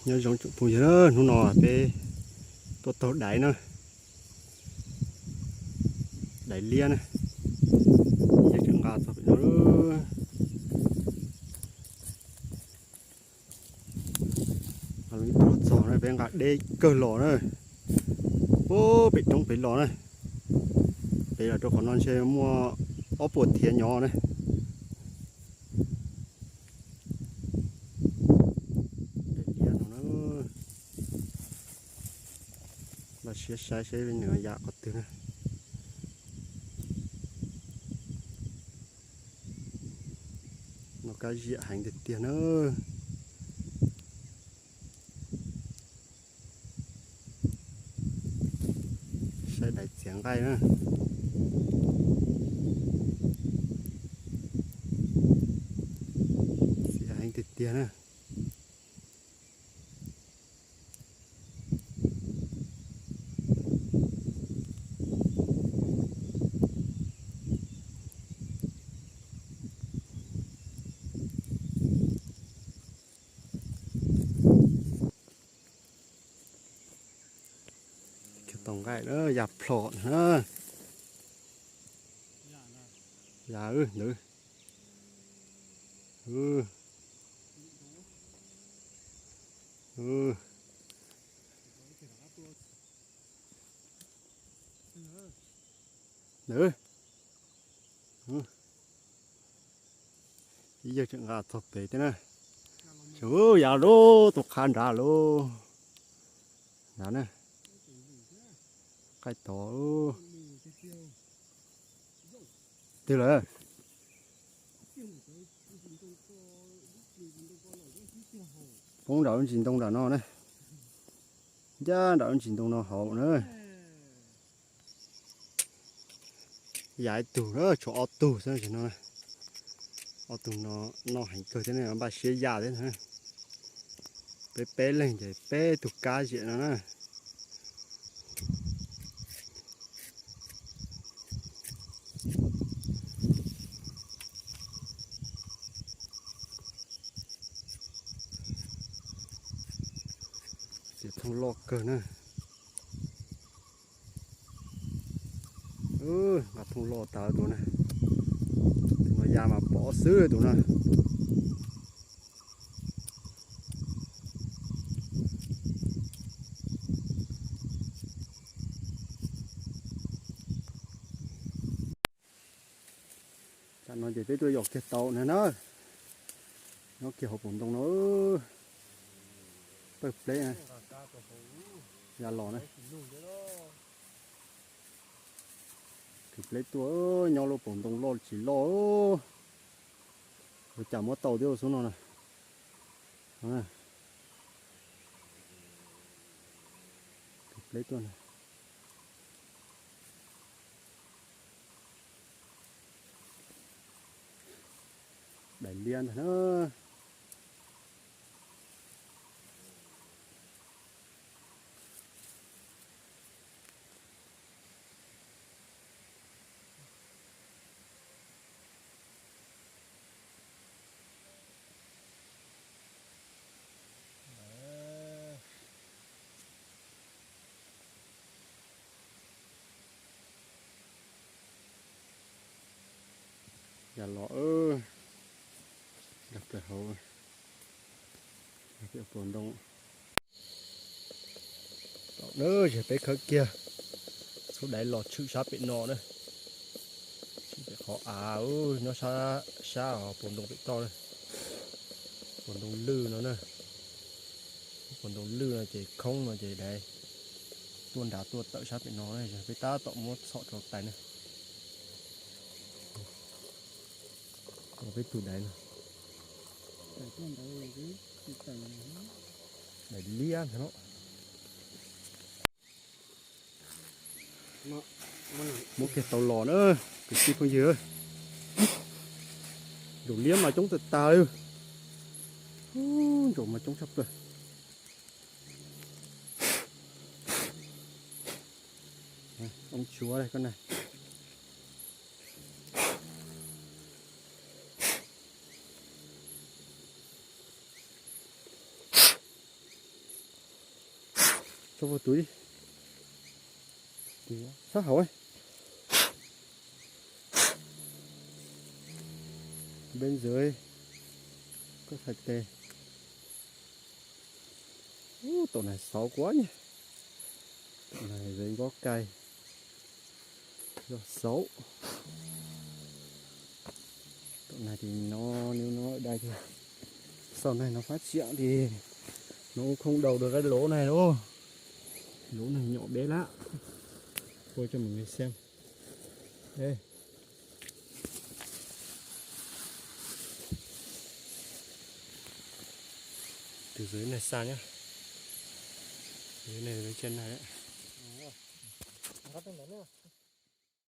Nyob zoo tsoom phooj ywg na, hnub no peb tuaj taug daiv na, daiv liab na, yog tseem nqa txog pem no, tuaj txog na peb nqa deb kawg los na, pem roob pem los na, pem los rau qhov no ntshe muaj ob puas thiav nyob na. Npaj siab saib seb nws yam qhov twg na. No kab ziam heev tiag tiag na. Saib daiv txiav nqaij na. Txiav heev tiag tiag na. Tau nqaij na, ya plhom na. Ya ntawd. Ntawd. Ib yawg tseem nqa txog pem thiab na. Tsuav yav lub tus qha nrad lub. Nrad na. Qaij tod. Twg lawm? Poob nram lub ntsis ntoo nram no na. Ncaj nram lub ntsis ntoo no hauv na. Yam ib tug na, tshuav ob tug xwb no. Ob tug no noj heev kawg thiab ne, npaj siab ya thiab na. Peb peb leeg ces peb tug kab ziam no na. Ces thooj loj kawg na. Nqa thooj loj tas tus na. Tus no ya mas pov xwb tus na. Tam no ces peb tuaj yos kiag tau na na. Nyob kiag hauv paus ntoo no. Pawg pleb na. Ya los na. Kwv pleb tuaj nyob lub paus ntoo loj tsis loj. Ua cas muab tau thiab xub no na. Kwv pleb tuaj na. Dais liab ntag na. Ya los, nrog plaws hauv, nrog plaws hauv paus ntoo. Tom no yog peb khawb kiag txhub daiv los tshwm sab pem no na. Tshwm pem qhov av nyob sab, sab paus ntoo pem toj na. Paus ntoo lwj no na. Paus ntoo lwj no ces khoob no ces daiv tuaj nrad tuaj tawm sab pem no na, yog peb tab tom muab txhom rau tais na. Peb tus daiv no. Daiv liab ntag no. Muab kiag tau los na, kwv tij phooj ywg. Nraum liab mas coob tag tag li. Nraum mas coob tshaj plaws. Oob tshuab koj na. Tso vào túi đi. Sab hauv. Bên dưới có thạch tê. Ú, tổ này xấu quá nhỉ. Tổ này với ngó cây do xấu. Tổ này thì nó, nếu nó ở đây thì sau này nó phát triển thì nó cũng không đầu được cái lỗ này đâu. Lỗ này nhỏ bé lắm. Quay cho mọi người xem. Đây. Từ dưới này sang nhá. Dưới này với trên này đấy.